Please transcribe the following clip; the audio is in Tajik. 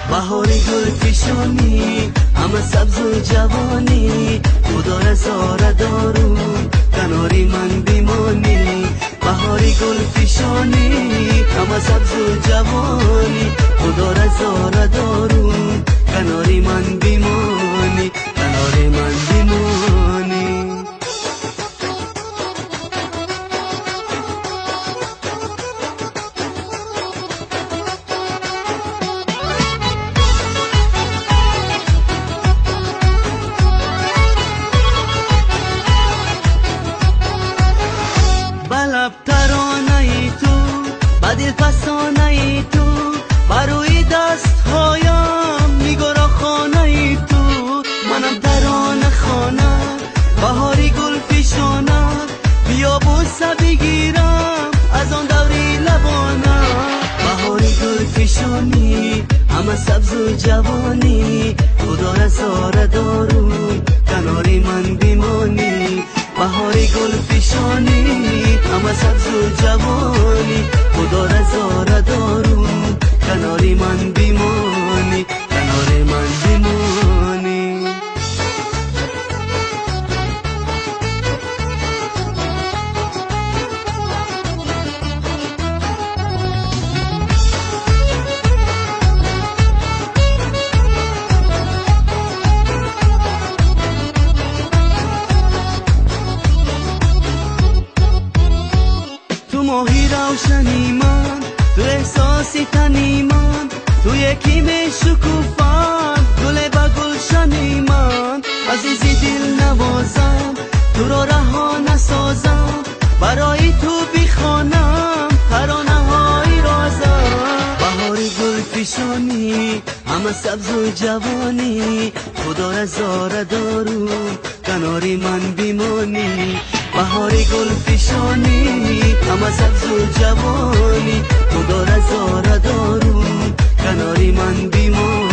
بهاری گل فشانی همه سبز و جوانی، خدا رضا دارو کناری من بیمانی. بهاری گل فشانی همه سبز و جوانی، خدا رضا دارو کناری من بیمانی، کناری من بیمانی. بلب ترانه تو، بدل فسانه تو، بروی دست هایم نگارا خانه تو. منم ترانه خانه، بهاری گل فشانه، بیا بوسه بگیرم از آن دوری لبانه. بهاری گل فشانی همه سبز و جوانی، خدا رضا دارو کناری من بیمانی. بهاری گل فشانی همه سبز و جوانی، خدا رضا دارو کناری من بیمانی، کناری من بیمانی. تو ماهی روشنی من، تو احساسی تنی من، تو یکی می شکوفان گل به گلشنی من. عزیزی دل نوازم، تو را رها نسازم، برای تو بخوانم ترانه های رازم. بهاری گل فشانی همه سبز و جوانی، خدا رضا دارو کناری من بیمانی. بهاری گل فشانی همه سبز و جوانی، خدا رضا دارو کناری من بیمانی.